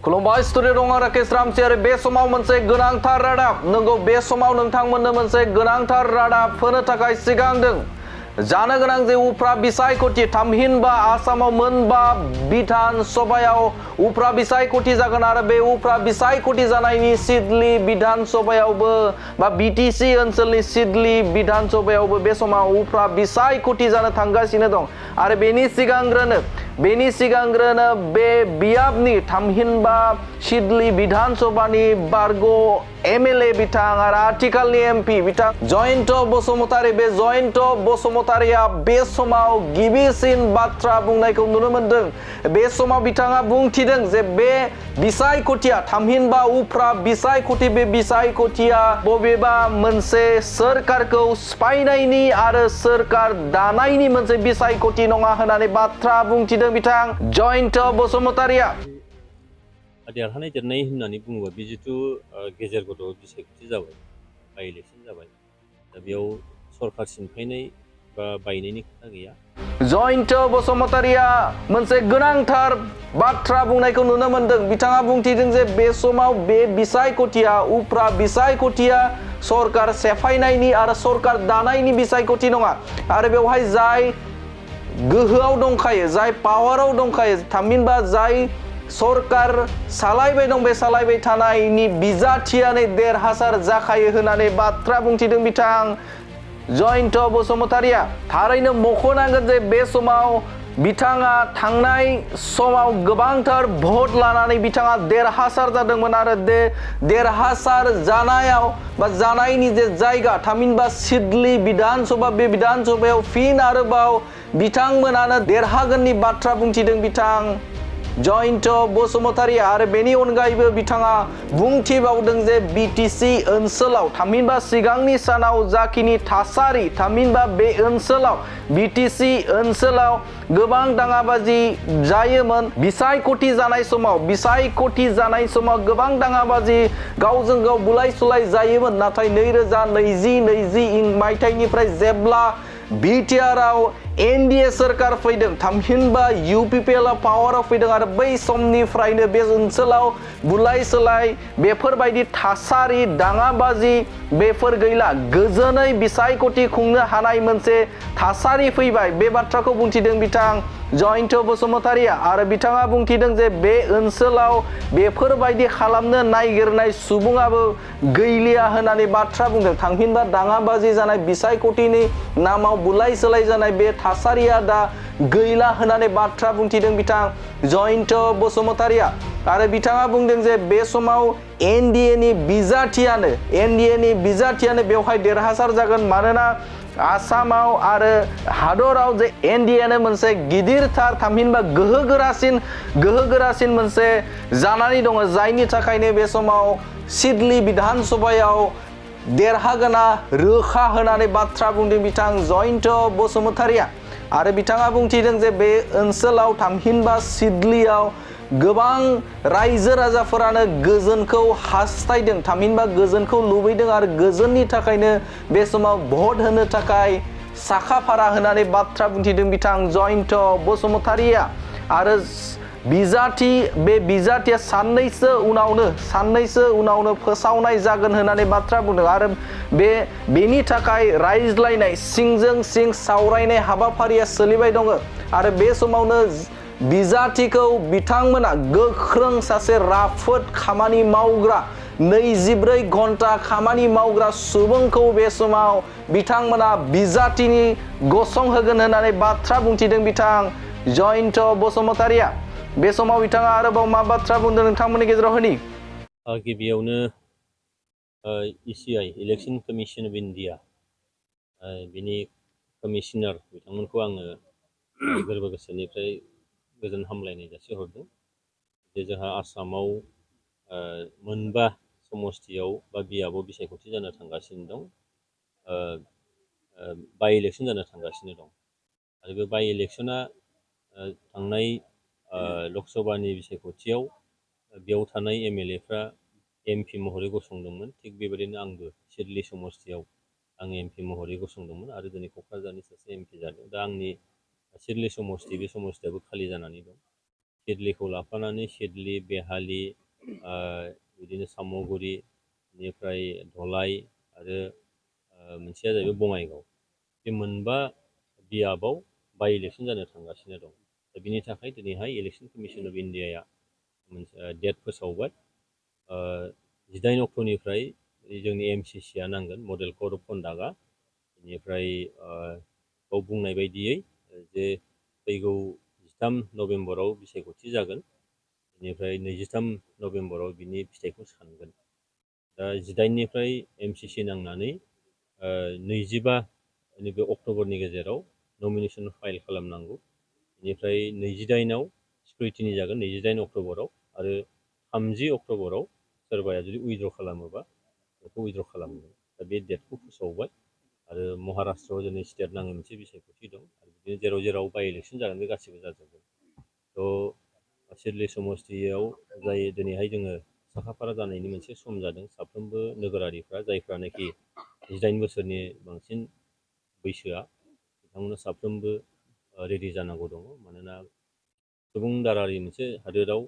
खुलुमबाय स्टुडिअ दं राकेश रामसियारि बे समाव मोनसे गोनांथार रादाब नंगौ बे समाव नोंथांमोननो मोनसे गोनांथार रादाब होनो थाखाय सिगांदों जानो गोनां जे उफ्रा बिसायख'थि थामहिनबा आसामाव मोनबा बिधान सभायाव उफ्रा बिसायख'थि जागोन आरो बे उफ्रा बिसायख'थि जानायनि सिडली बिधान सभायावबो बा बिटिसि ओनसोलनि सिडली बिधान सभायावबो बे समाव उफ्रा बिसायख'थि जानो थांगासिनो दं आरो बेनि सिगांग्रोनो बे बियाबनि थामहिनबा सिडली बिधान सभानि बारग' एमएलए बिथां आरो आथिखालनि एमपि बिथां जयन्त बसुमतारी बे जयन्त बसुमतारीया बे समाव गिबिसिन बाथ्रा बुंनायखौ नुनो मोनदों बे समाव बिथाङा बुंथिदों जे बे बिसायख'थिया थामहिनबा उफ्रा बिसायख'थि बे बिसायख'थिया बबेबा मोनसे सोरखारखौ सिफायनायनि आरो सोरखार दानायनि मोनसे बिसायख'थि नङा होननानै बाथ्रा बुंथिदों बिथां जयन्त बसुमतारीया देरहानाय देरनाय होननानै बुङोबा बे जिथु गेजेर गथ' बिसायख'थि जाबाय बाइ इलेक्सन जाबाय दा बेयाव सरकार सिमफायनाय बा बायनायनि खोथा गैया जयन्त बसुमतारीया मोनसे गोनांथार बाथ्रा बुंनायखौ नुनो मोनदों बिथाङा बुंथिदों जे बे समाव बे बिसायख'थिया उफ्रा बिसायख'थिया सरकार सेफायनायनि आरो सरकार दानायनि बिसायख'थि नङा आरो बेवहाय जाय गोहोआव दंखायो जाय पावाराव दंखायो थामहिनबा जाय सरकार सालायबाय दं बे सालायबाय थानायनि बिजाथियानो देरहासार जाखायो होननानै बाथ्रा बुंथिदों बिथां जयन्त बसुमतारीया थारैनो मख'नांगोन जे बे समाव बिथाङा थांनाय समाव गोबांथार भट लानानै बिथाङा देरहासार जादोंमोन आरो देरहासार जानायाव बा जानायनि जे जायगा थामहिनबा सिडली बिधान सभा बे बिधान सभायाव फिन आरोबाव बिथांमोनानो देरहागोननि बाथ्रा बुंथिदों बिथां जयन्त बसुमतारीया आरो बेनि अनगायैबो बिथाङा बुंथिबावदों जे बिटिसि ओनसोलाव थामहिनबा सिगांनि सानाव जाखिनि थासारि थामहिनबा बे ओनसोलाव बिटिसि ओनसोलाव गोबां दाङाबाजि जायोमोन बिसायख'थि जानाय समाव गोबां दाङाबाजि गावजों गाव बुलाय सुलाय जायोमोन नाथाय 2020 मायथाइनिफ्राय जेब्ला बिटिआरआव एनडिए सोरखार फैदों थामहिनबा इउपिपिएलआ पावाराव फैदों आरो बै समनिफ्रायनो बे ओनसोलाव बुलाय सोलाय बेफोरबायदि थासारि दाङाबाजि बेफोर गैला गोजोनै बिसायख'थि खुंनो हानाय मोनसे थासारि फैबाय बे बाथ्राखौ बुंथिदों बिथां जयन्त बसुमतारीया आरो बिथाङा बुंथिदों जे बे ओनसोलाव बेफोरबायदि खालामनो नागिरनाय सुबुङाबो गैलिया होननानै बाथ्रा बुंदों थामहिनबा दाङाबाजि जानाय बिसायख'थिनि नामाव बुलाय सोलाय जानाय बे थासारिया दा गैला होननानै बाथ्रा बुंथिदों बिथां जयन्त बसुमतारीया आरो बिथाङा बुंदों जे बे समाव एनडिएनि बिजाथियानो बेवहाय देरहासार जागोन मानोना आसामाव आरो हादराव जे एनडिएनो मोनसे गिदिरथार थामहिनबा गोहोगोरासिन मोनसे जानानै दङ जायनि थाखायनो बे समाव सिडली बिधान सभायाव देरहागोना रोखा होनानै बाथ्रा बुंदों बिथां जयन्त बसुमतारीया आरो बिथाङा बुंथिदों जे बे ओनसोलाव थामहिनबा सिडलीयाव गोबां रायजो राजाफोरानो गोजोनखौ हास्थायदों थामहिनबा गोजोनखौ लुबैदों आरो गोजोननि थाखायनो बे समाव भट होनो थाखाय साखाफारा होनानै बाथ्रा बुंथिदों बिथां जयन्त बसुमतारीया आरो बे बिजाथिया साननैसो उनावनो फोसावनाय जागोन होननानै बाथ्रा बुंदों आरो बेनि थाखाय रायज्लायनाय सिंजों सिं सावरायनाय हाबाफारिया सोलिबाय दङ आरो बे समावनो बिजाथिखौ बिथांमोना गोख्रों सासे राफोद खामानि मावग्रा 24 घन्टा खामानि मावग्रा सुबुंखौ बे समाव बिथांमोना बिजाथिनि गसंहोगोन होननानै बाथ्रा बुंथिदों बिथां जयन्त बसुमतारीया बे समाव बिथाङा आरोबाव मा बाथ्रा बुंदों नोंथांमोननि गेजेराव होनि गिबियावनो इसिआइ इलेक्सन कमिसन अफ इन्डिया बिनि कमिशनार बिथांमोनखौ आङो गोरबो गोसोनिफ्राय गोजोन हामलायनाय जासिहरदों जे जोंहा आसामाव मोनबा समस्तियाव बा बियाबाव बिसायख'थि जानो थांगासिनो दं बाइ इलेक्सन जानो थांगासिनो दं आरो बे बाइ इलेक्सना थांनाय लकसभानि बिसायख'थियाव बेयाव थानाय एमएलएफ्रा एमपि महरै गसंदोंमोन थिग बेबायदिनो आंबो सिडली समस्तियाव आं एमपि महरै गसंदोंमोन आरो दिनै क'क्राझारनि सासे एमपि जादों दा आंनि सिडली समस्ति बे समस्तियाबो खालि जानानै दं सिडलिखौ लाफानानै सिडलि, बेहालि, बिदिनो सामगुरि, बेनिफ्राय धलाई आरो मोनसेया जाहैबाय बङाइगाव। बे मोनबा बियाबाव बाइ इलेक्सन जानो थांगासिनो दं। दा बिनि थाखाय दिनैहाय इलेक्सन कमिसन अफ इन्डियाया मोनसे डेट फोसावबाय। 18 अक्ट'निफ्राय जोंनि MCC आ नांगोन, मडेल कड अफ कन्डाक्टआ। बेनिफ्राय बाव बुंनाय बायदियै जे फैगौ 13 नभेम्बराव बिसायख'थि जागोन। बेनिफ्राय 23 नभेम्बराव बिनि फिथाइखौ सानगोन। दा 18निफ्राय MCC नांनानै 25 नैबे अक्ट'बरनि गेजेराव नमिनेसन फाइल खालामनांगौ। बेनिफ्राय 28आव स्क्रुटिनि जागोन 28 अक्ट'बराव, आरो 30 अक्ट'बराव सोरबाया जुदि उइद्र' खालामोबा बेखौ उइद्र' खालामगोन। दा बे डेटखौ फोसावबाय। आरो महाराष्ट्रआव जोंनि स्टेट नाङै मोनसे बिसायख'थि दं, आरो बिदिनो जेराव जेराव बाइ इलेक्सन जागोन बे गासिबो जाजोबगोन। थ' सिडली समस्तियाव जाय दिनैहाय जोङो साखाफारा जानायनि मोनसे सम जादों, साफ्रोमबो नोगोरारिफ्रा जायफ्रानोखि 18 बोसोरनि बांसिन बैसोआ, बिथांमोना साफ्रोमबो रेडि जानांगौ दङ। मानोना सुबुं दारारि मोनसे हादोराव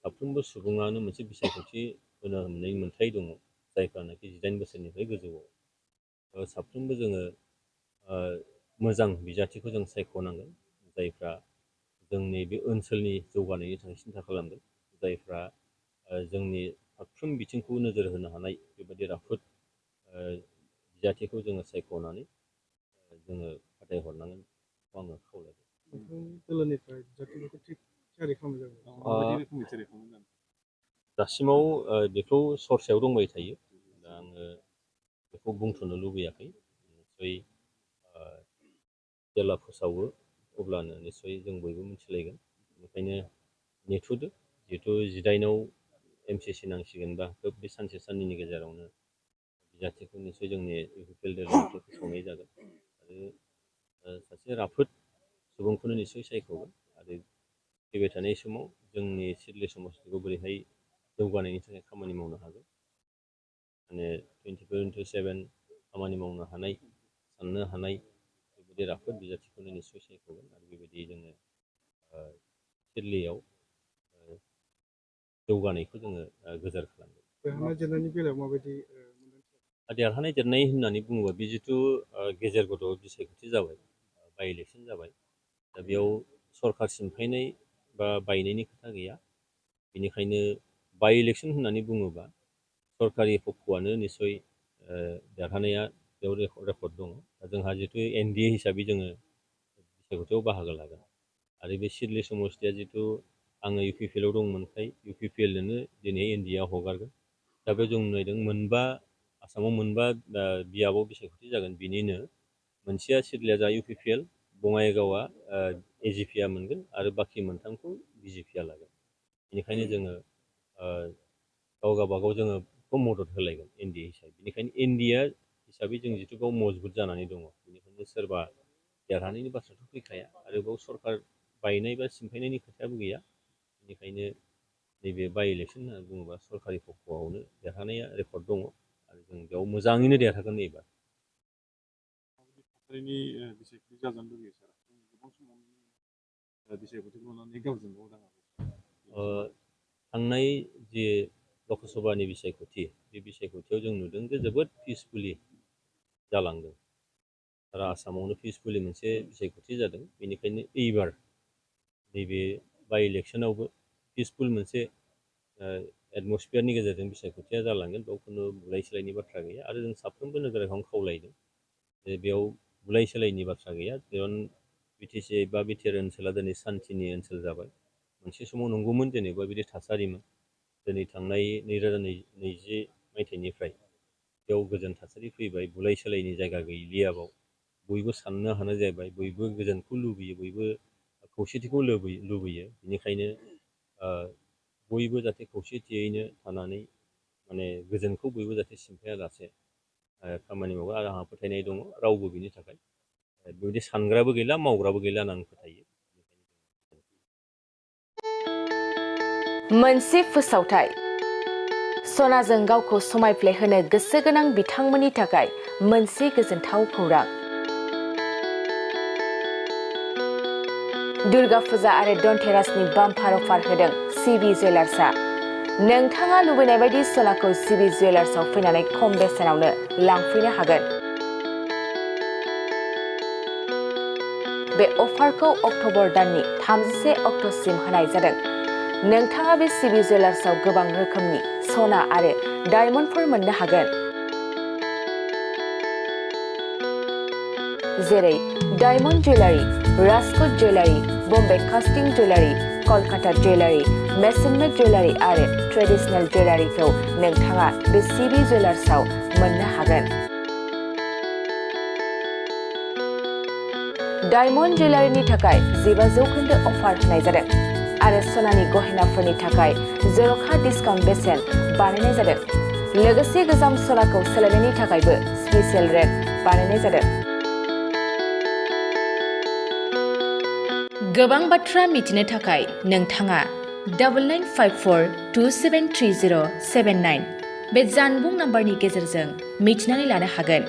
साफ्रोमबो सुबुङानो मोनसे बिसायख'थि होनो मोननाय मोन्थाय दङ, जायफ्रानोखि 18 बोसोरनिफ्राय गोजौआव। साफ्रोमबो जोङो मोजां बिजाथिखौ जों सायख'नांगोन, जायफ्रा जोंनि बे ओनसोलनि जौगानायनि थाखाय सिन्था खालामगोन, जायफ्रा जोंनि फारफ्रोम बिथिंखौ नोजोर होनो हानाय बेबायदि राफोद बिजाथिखौ जोङो सायख'नानै जोङो फाथायहरनांगोन बेखौ आङो खावलायदों। नोंथांनि दोलोनिफ्राय बिजाथिफोरखौ थियारि खालामनाय जाबाय। माबायदि रोखोमनि थियारि खालामनाय जादों? दासिमाव बेखौ सरसायाव दंबाय थायो। दा आङो बेखौ बुंथ'नो लुबैयाखै। निस्सय जेब्ला फोसावो अब्लानो निस्सय जों बयबो मिथिलायगोन। बेनिखायनो नेथ'दो, जिहेथु 18आव MCC नांसिगोनबा खोब बे सानसे साननैनि गेजेरावनो बिजाथिखौ निस्सय जोंनि UPPL दोलोनिफ्राय फोसावनाय जागोन। आरो सासे राफोद सुबुंखौनो निस्सय सायख'गोन। आरो फैबाय थानाय समाव जोंनि सिडली समस्तिखौ बोरैहाय जौगानायनि थाखाय खामानि मावनो हागोन, माने 24/7 खामानि मावनो हानाय, साननो हानाय बेबायदि राफोद बिजाथिखौनो निस्सय सायख'गोन। आरो बेबायदि जोङो सिडलीयाव जौगानायखौ जोङो गोजोर खालामगोन। देरहानाय जेननायनि बेलायाव माबायदि देरहानाय जेननाय होननानै बुङोबा बे जिथु गेजेर गथ' बिसायख'थि जाबाय, बाइ इलेक्सन जाबाय, दा बेयाव सरखार सिमफायनाय बा बायनायनि खोथा गैया। बेनिखायनो बाइ इलेक्सन होननानै बुङोबा सरकारि पक्षआनो निस्सय देरहानाया बेयाव रेकर्ड दङ। दा जोंहा जितु NDA हिसाबै जोङो बिसायख'थियाव बाहागो लागोन। आरो बे सिडली समस्तिया जितु आङो UPPL आव दंमोनखाय UPPL-नोनो दिनै NDA हगारगोन। दा बे जों नायदों मोनबा आसामाव मोनबा बियाबाव बिसायख'थि जागोन, बिनिनो मोनसेया सिडलीया जा UPPL, बङाइगावआ AGP-आ मोनगोन, आरो बाखि मोनथामखौ BJP-आ लागोन। बेनिखायनो जोङो गाव गावबागाव जोङो बेखौ मदद होलायगोन NDA हिसाबै। बेनिखायनो NDA हिसाबै जों जिथु गाव मजबुत जानानै दङ। बेनिखायनो सोरबा देरहानायनि बाथ्राथ' फैखाया, आरो बाव सरकार बायनाय बा सिमफायनायनि खोथायाबो गैया। बेनिखायनो नैबे बाइ इलेक्सन होनना बुङोबा सरकारि पक्षआवनो देरहानाया रेकर्ड दङ, आरो जों बेयाव मोजाङैनो देरहागोन एबार। थासारिनि बिसायख'थि जाजानो लुगैयो सार? गोबां समावनो बिसायख'थिखौ लानानै गावजों गाव दाङा थांनाय जि लकसभानि बिसायख'थि, बे बिसायख'थियाव जों नुदों जे जोबोद पिसफुलि जालांदों। आरो आसामावनो पिसफुलि मोनसे बिसायख'थि जादों। बेनिखायनो एइबार नैबे बाइ इलेक्सनावबो पिसफुल मोनसे एटमस्फियारनि गेजेरजों बिसायख'थिया जालांगोन। बेयाव खुनु बुलाय सोलायनि बाथ्रा गैया। आरो जों साफ्रोमबो नोगोरारिखौनो खावलायदों जे बेयाव बुलाय सोलायनि बाथ्रा गैया। जेराव BTC बा बिटिआर ओनसोला दिनै सान्थिनि ओनसोल जाबाय। मोनसे समाव नंगौमोन जेनेबा बिदि थासारिमोन। दिनै थांनाय 2020 मायथाइनिफ्राय बेयाव गोजोन थासारि फैबाय, बुलाय सोलायनि जायगा गैलिया। बाव बयबो साननो हानाय जाबाय, बयबो गोजोनखौ लुबैयो, बयबो खौसेथिखौ लुबैयो। बेनिखायनो बयबो जाहाथे खौसेथियैनो थानानै माने गोजोनखौ बयबो जाहाथे सिमफायालासे खामानि मावो। आरो आंहा फोथायनाय दङ रावबो बिनि थाखाय बेबायदि सानग्राबो गैला, मावग्राबो गैला होनना आं फोथायो। मोनसे फोसावथाय। सनाजों गावखौ समायफ्लेहोनो गोसो गोनां बिथांमोननि थाखाय मोनसे गोजोनथाव खौरां। दुर्गा फुजा आरो धनतेरासनि बाम्पार अफार होदों सिबि जुवेलार्सआ। नोंथाङा लुबैनाय बायदि सनाखौ सिबि जुवेलार्सआव फैनानै खम बेसेनावनो लांफैनो हागोन। बे अफारखौ अक्ट'बर दाननि 31 अक्ट'सिम होनाय जादों। नोंथाङा बे सिबि जुवेलार्सआव गोबां रोखोमनि सना आरो डायमन्डफोर मोननो हागोन। जेरै diamond jewellery, Rajkot jewellery, Bombay कास्टिं जुवेलारि, कलकाता जुवेलारि, मेसिन मेड जुवेलारि आरो ट्रेडिशनेल जुवेलारिखौ नोंथाङा बे सिबि जुवेलार्सआव मोननो हागोन। डायमन्ड जुवेलारिनि थाखाय 15% अफार होनाय जादों आरो सनानि गहेनाफोरनि थाखाय जर'खा डिसकाउन्ट बेसेन बानायनाय जादों। लोगोसे गोजाम सनाखौ सोलायनायनि थाखायबो स्पेसियेल रेट बानायनाय जादों। गोबां बाथ्रा मिथिनो थाखाय नोंथाङा 9954273079 बे जानबुं नाम्बारनि गेजेरजों मिथिनानै लानो हागोन।